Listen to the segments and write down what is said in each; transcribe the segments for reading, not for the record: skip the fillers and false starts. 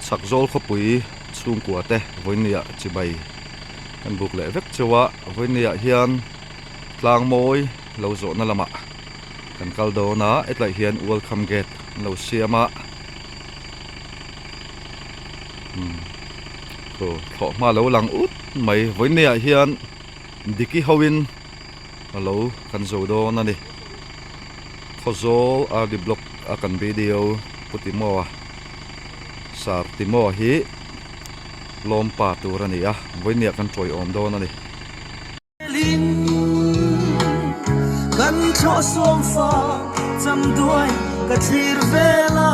Chhakzawl khawpui chhungkua te vawinia chibai kan buk leh vek cheu a, vawinia hian tlang mawi lo zawhna lamah kan kal dawn a, hetlaiah hian welcome gate an lo siam a, umm khu thlawhhma lo lang ut mai vawinia hian Diki hoin a lo kan zo dawn a ni. Khawzawl RD Block a kan video Pu Timoa Sir Timoa hi lawmpa tur a ni a, vawinia kan tawiawm dawn a ni. Kan thlawh sawm fa cham duai ka thlir vel a,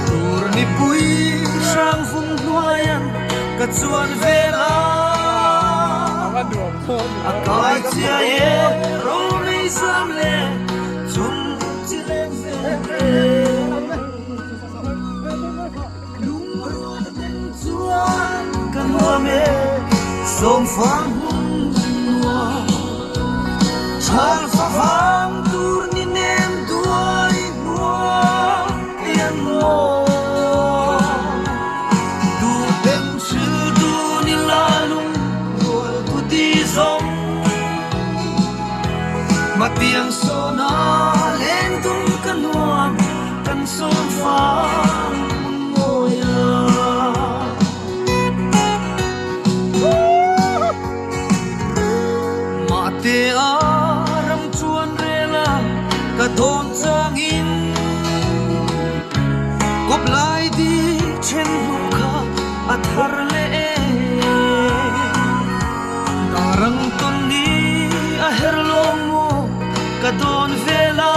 tur nipui hrang vung hnuaian ka chuan vel a, a kai chiai e ro nei zam le chung chi leng vel e. Lungrual den chuan ka nuam e, sawmfang hmun nuam. Chhal favang tur ni nem duai hnuai an maw. Duhten hril dun i la lungrual tu ti zawng. Matiang sawna leng dun ka nuam. Kan sawm fang hmun mawi a. Mahte a ram chuan rel a ka dawn changin kawp lai di then hnu kha a thar leh e. Darang tawn ni a her lawng maw ka dawn vel a.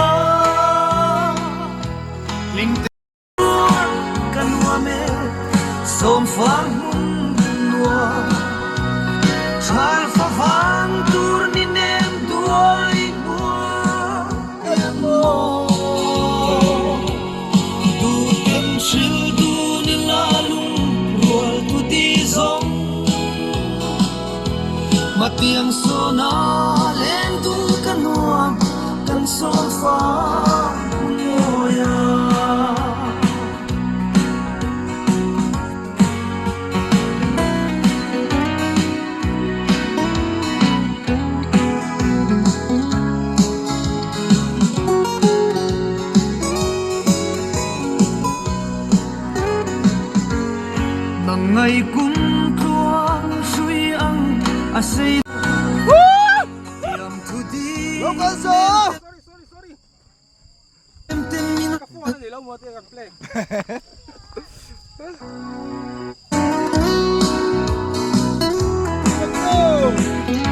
Hling te chuan ka nuam e, sawm fang hmun nuam. Thal fa vang tur ni nem duai hmuam emaw. Duh ten hril dun i la lung rual tu ti zawng. Matiang sawna leng dul ka nuam kan sawm fang hmun mawi a. Nang ngai kum tluang hrui ang a sei Thiam thu ding ten min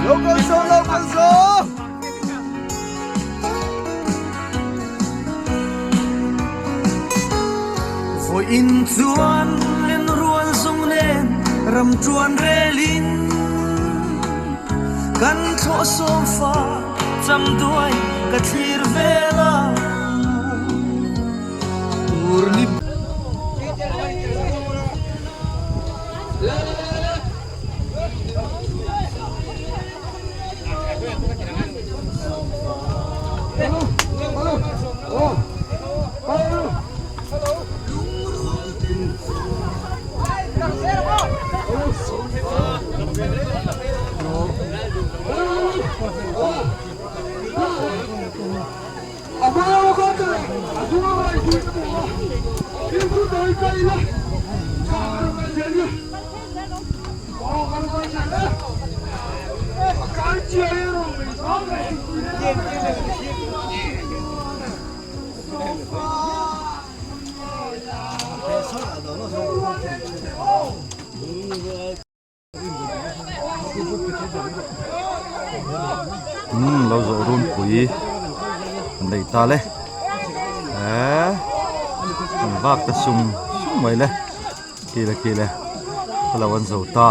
Local show, local show! Vawiin chuan len rual zawng nen ram tuan relin kan thlawh sawm fa cham duai ka thlir vel a tur ni. Umm lo zawh runpui an nei ta le eee an vak ta sum sum mai le kile kile ka lo an zo ta.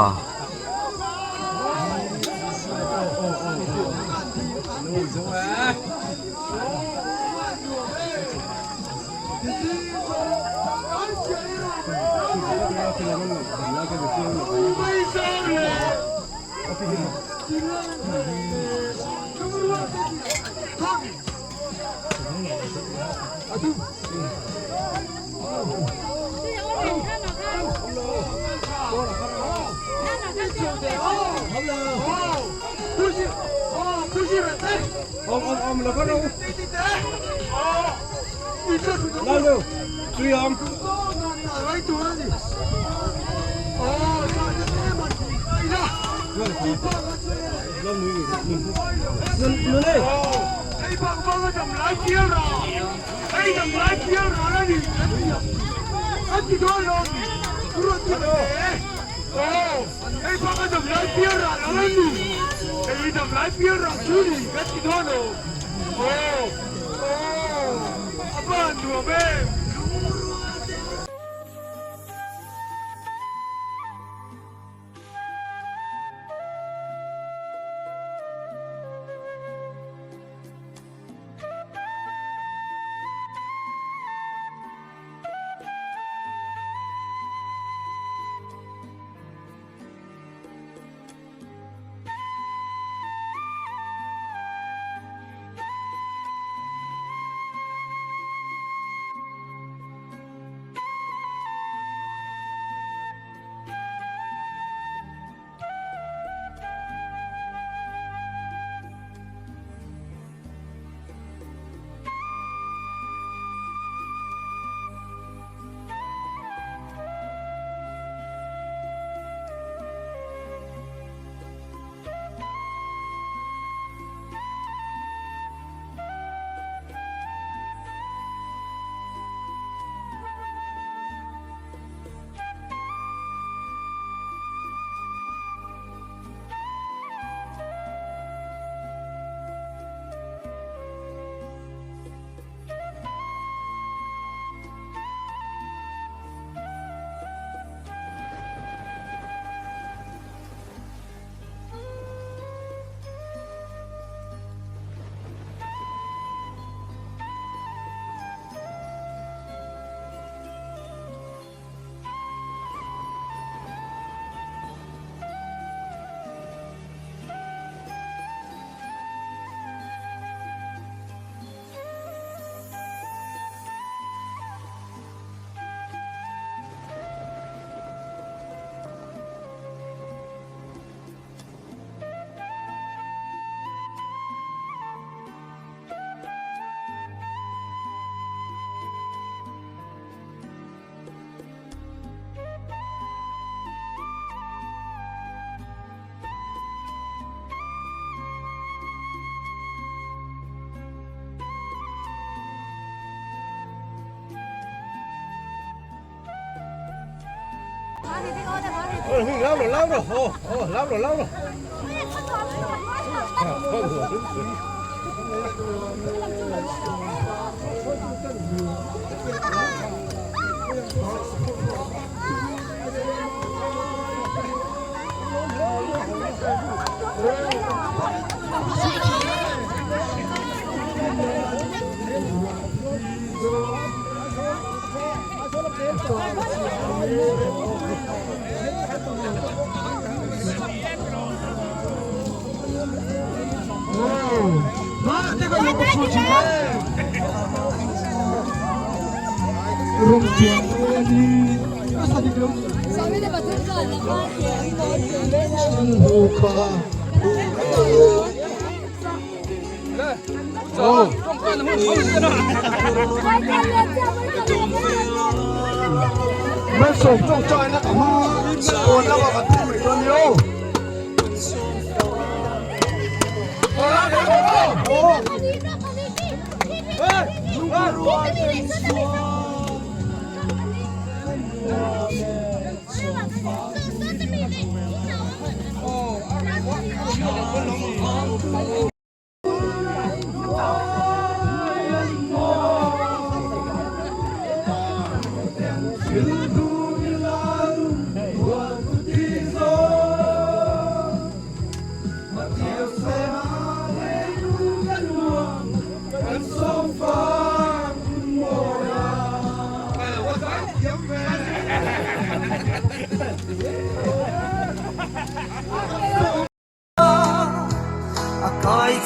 A kai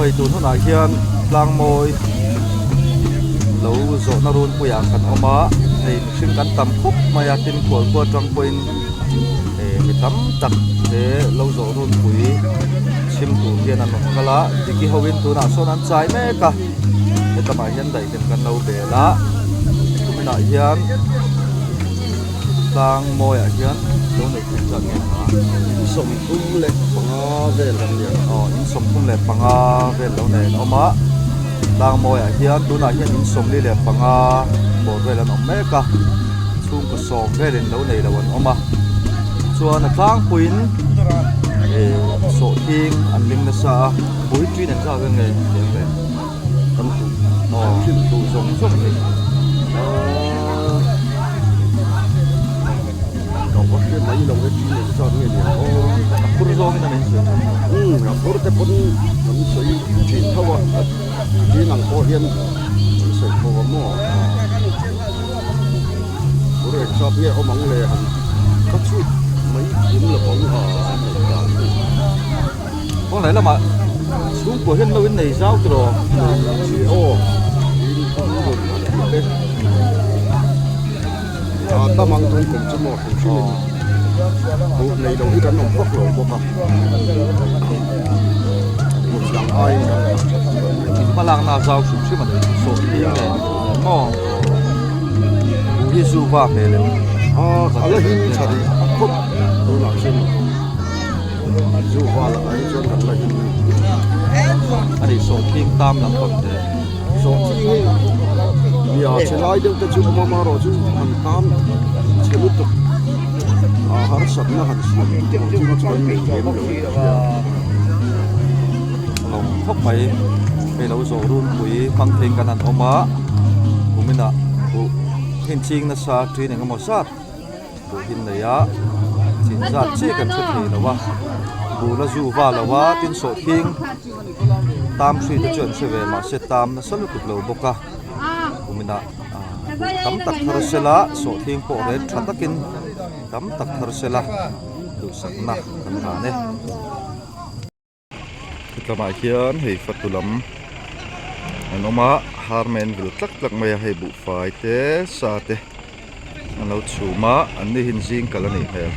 Aw hei tun hunah hian tlangmawi lo zawhna runpuiah kan awm a, hei mihring kan tam khawp mai a, tin khualkhua atang pawhin eh mi tam tak he lo zawh runpui chhim tur hian an rawn kal a, Diki hoin tunah sawn an chai mek a, hetlangah hian daihlim kan lo bel a, kuminah hian tlang mawiah hian lo neih theih zat nge kha? 35 vel an ni a. Aw, in 35 vel lo nei an awm a, tlang mawiah hian tunah hian in 45 bawr vel an awm mek a, chhungkaw sawm velin lo nei lo an awm a, chuan a tlangpuiin eh sawhthing an ling nasa a, bui ṭin an zat vel nge tiang le? Kan duh. Aw, duh zawng zawng hi. Ka va hre mai lo e ṭin eng zat nge niang aw. A phur zawngin a min sawi ṭhin. Umm, a phur te pawn kan sawi ṭhin tho a, ṭin ang pawh hian kan sawi tho a maw. Phur eng zat nge awm ang le han ka chhut mai kim lo ang a neih dan hi. Kawng leh lamah chhungkua hian lo in nei zau tiraw? Nei aw, in rawn han tih te. A tam ang tun kum chu maw hrim hrim in buh nei lo hi kan awm vak lo bawk a. Kum dang aiin kan tam tha chu kan nei. In hmalakna a zau hrim hrim a ni sawh hi nge maw? Buh hi zu va hmel em? A la him tha rih khawp tunah chuan. Zu val ah hi chuan kan la him a ni sawhthing tam lampang te sawhthing hi nia chhe lai deuh te chu awm a marawh chu han tam chhe lutuk a harsatna han siam lutuk ang chu chu kan nei lem lo in ka hria. A lo khawp mai hei lo zawh runpui hmang theiin kan han awm a kuminah buh inching nasa ṭin engemaw zat. Buh hi nei a, chin zat chiah kan hre thei lo a, buh la zu va lo a, tin sawhthing tam hri te chu an hre ve mahse tam nasa lutuk lo bawk a, kuminah buh tam tak thar sela sawhthing pawh ret tha takin tam tak thar sela duhsakna kan hlan e. Hetlamah hian hei fatu lam an awm a harmen vil tlak tlak mai a hei buhfai te sa te an lo chhum a an ni hi zing kal a nih hmel.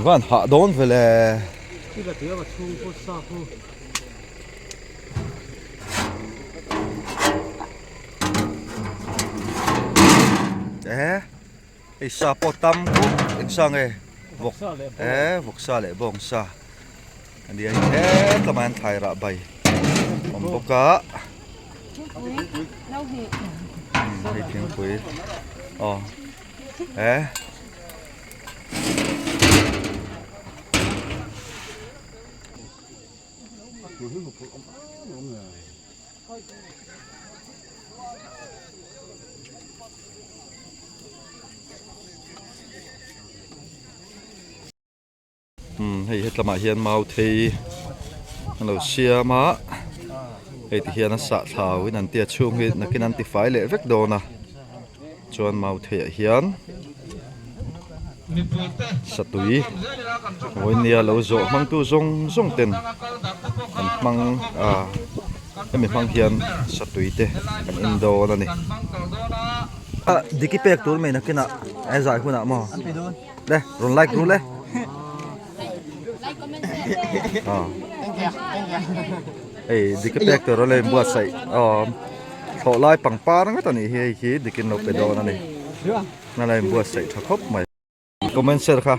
Van hah dawn ve le. Eh hei sa pawh tam khawp eng sa nge vawk eh vawk sa leh bawng sa a nia hei hetlama hian thlai rah bai awm bawk a hei thingpui aw eh. Umm hei hetlamah hian mau thei an lo siam a hei ti hian a sah thlau in an tia chhung hi nakin an tifai leh vek dawn a. Chuan mau theiah hian satui vawinia lo zawh hmangtu zawng zawng ten an hmang a hemi hmang hian satui te kan en dawn a ni. Diki pek tur mai nakinah a zai hunah maw le rawn like ru le. Hei diki pek tur a lo inbuatsaih aw. Thlawh lai pangpar ngawt a nih hi hei khi dikin lo pe dawn a ni a la inbuatsaih tha khawp mai comment share kha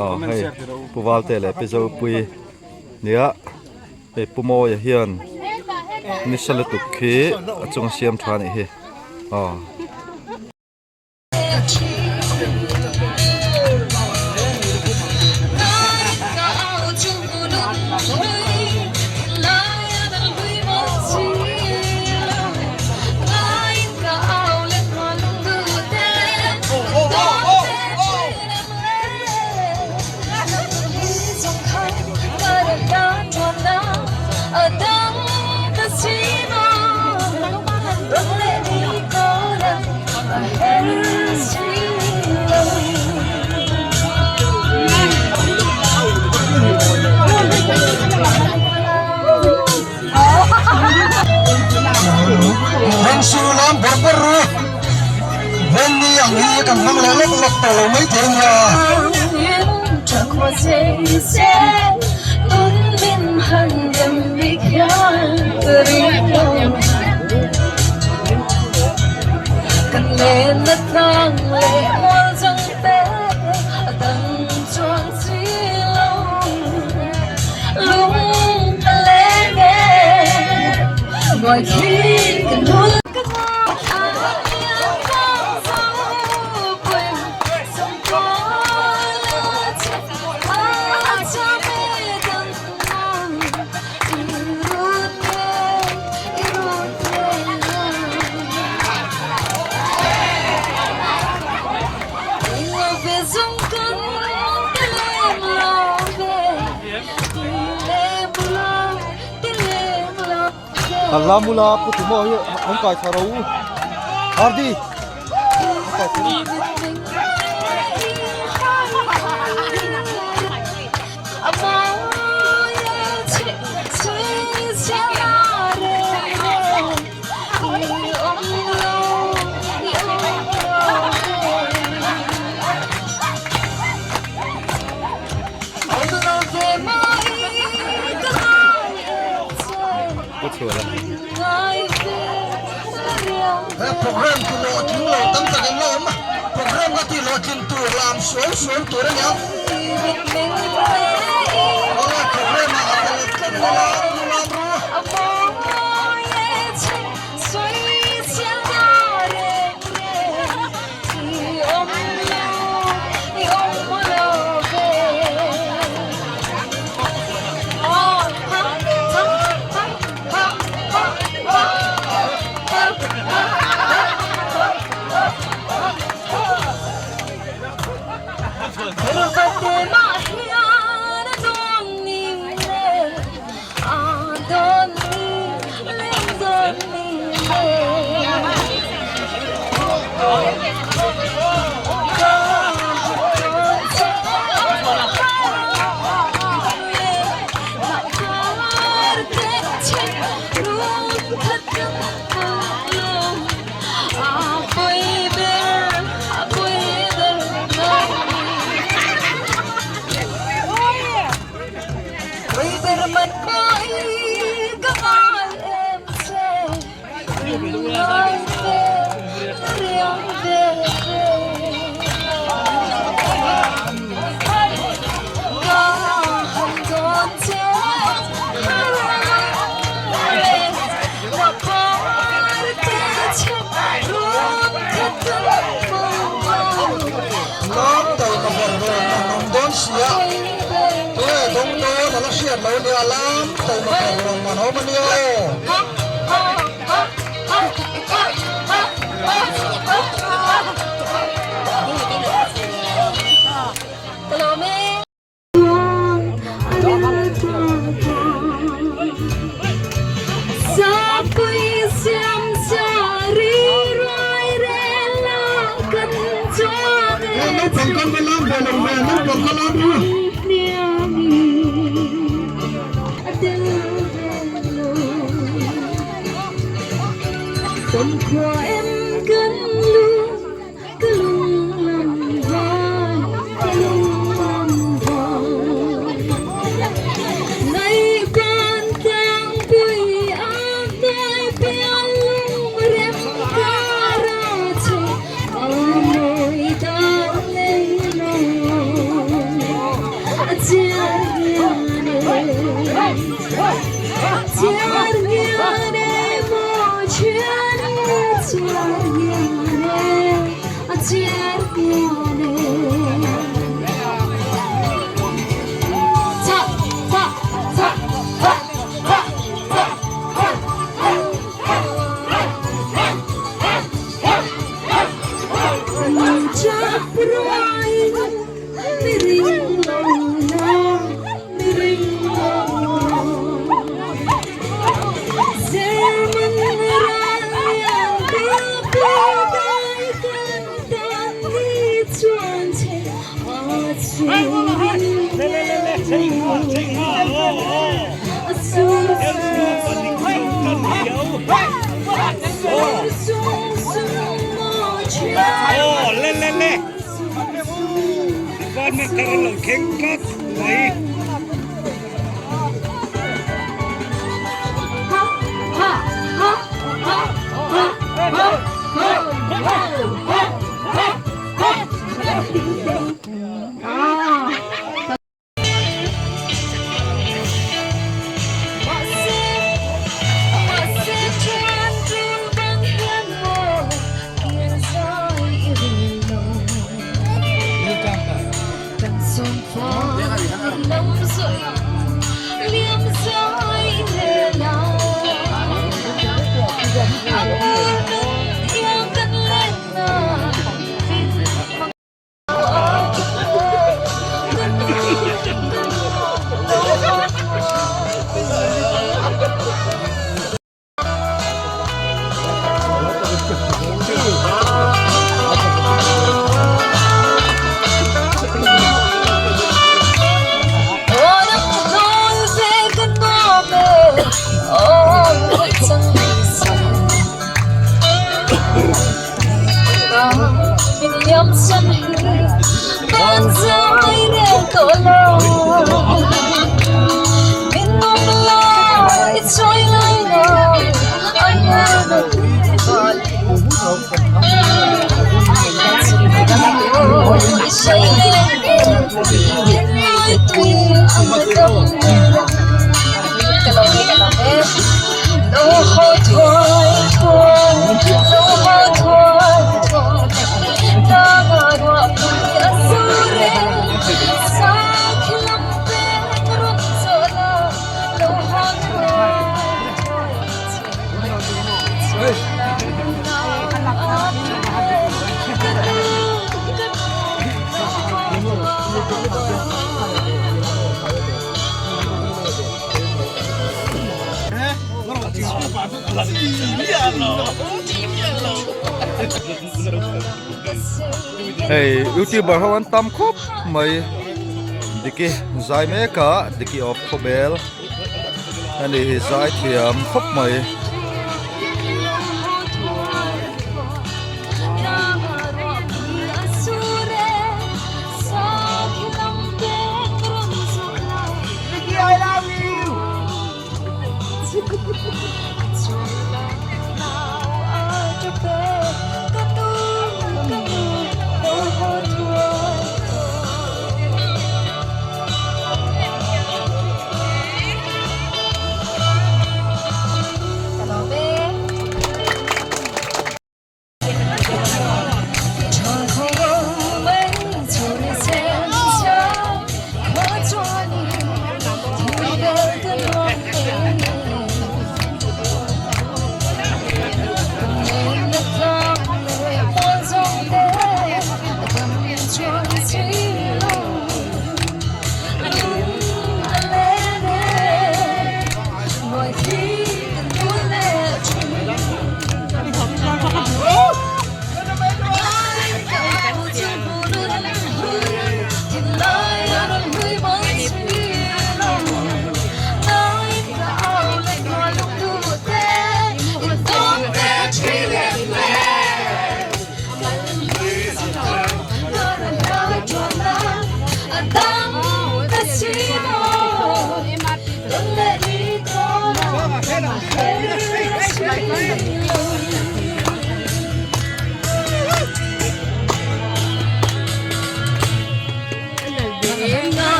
aw hei pu Valte leh pi Zopui nia hei pu Mawia hian nisa lutuk khi a chunga siam tha a nih hi aw. Heng su lam bawrh bawrh ru. Vengni ang hi kan hmang leh lawk lawk tawh lo mai thei nia. Kan la mula pu tu maw hi an kai thla ro Hardy He program ti hlawhtling lo tam tak in la awm a, program ka ti hlawhtlin tur lam sual sual tur a nia. Awle program ah a tel tlat ila a lam ru. Lam taima ber ber a awm dawn sia, tunge dawng dawn a la hriat lo nia, lam taima ber rawn man awm a nia aw. Naupang kan va lam ve lo ve, naupang ka lam ru. Aw le le le department thar an lo thleng tlat mai. Hei youtuber ho an tam khawp mai Diki zai mek a Diki of khawbel ani hi zai thiam khawp mai.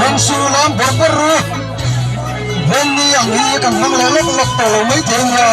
Ram su lam bawrh bawrh ru. Vawnni ang hi kan hmang leh lawk lawk tawh lo mai thei nia.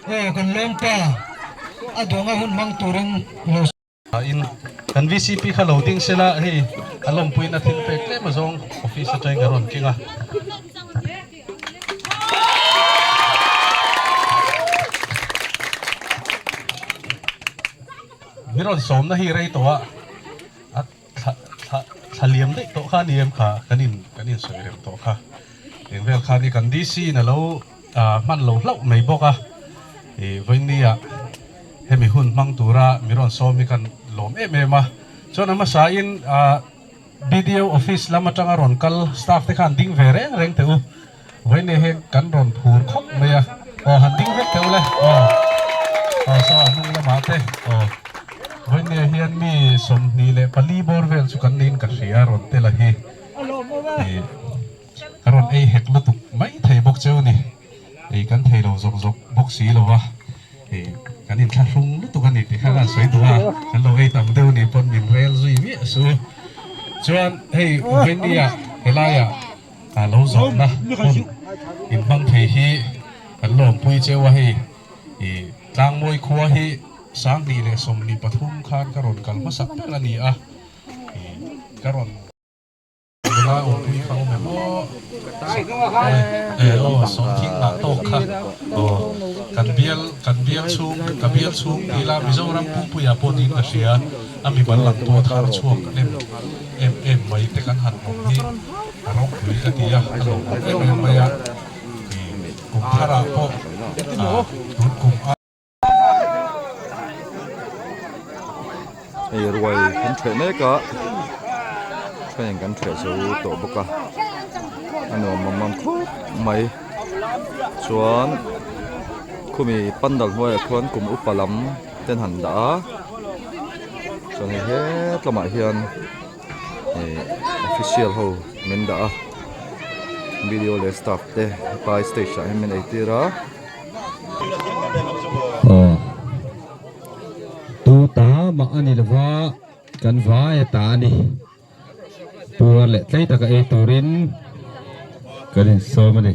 Aw kan lawmpa a duanga hun hmang turin lo. In kan VCP kha lo ding sela hei a lawmpuiin a thil pek tlem azawng office atangin ka rawn keng a. Mi rawn sawmna hi rei tawh a a thla thla thla liam daih tawh kha a ni em kha kan in kan in sawi rem tawh kha eng vel khan i kan DC in a lo hman lo hlauh mai bawk a ih vawinia hemi hun hmang tura mi rawn sawm hi kan lawm em em a chuan a hmasa in ah BDO office lam atanga rawn kal staff te khan ding ve reng reng teh u vawinia hian kan rawn phur khawp mai a aw han ding vek teh u le aw aw saw a hnung lamah te aw vawinia hian mi 24 bawr vel chu kan niin ka hria rawn tel a hi ih. Ka rawn ei hek lutuk mai thei bawk cheu ni. Ei kan thei lo zawk zawk bawk si lo va, ei kan inthlahrung lutuk a ni tih kha ka han sawi duh a, kan lo ei tam deuh ni pawn min rel zui miah su. Chuan hei Venia helaiah lo zawhna hun inhmang thei hi kan lawmpui cheu a, hei Tlangmawi khua hi 2023 khan ka rawn kal hmasak ber a ni a, ka rawn. nula awmpui kha awm em aw? E aw sawhthing ngah tawk kha aw kan bial kan bial chhung ka bial chhung ti ila Mizoram pumpuiah pawh niin ka hria a mimal lam pawh thar chhuak em em em mai te kan han awm hi a ropui ka ti a a lawmawm em em mai a kum tharah pawh tun kum a. Hei ruai kan ṭheh mek a train kan ṭheh zo tawh bawk a a nuam mam mam khawp mai chuan khumi pandal hnuaiah khuan kum upa lam ten han dah a chuan hei het lamah hian ih official ho min dah a video leh staff te hetlai stage ah hian min eitir a. Aw tu ta mah a ni lova kan vai a ta a ni puar leh tlei taka ei turin kan insawm a ni.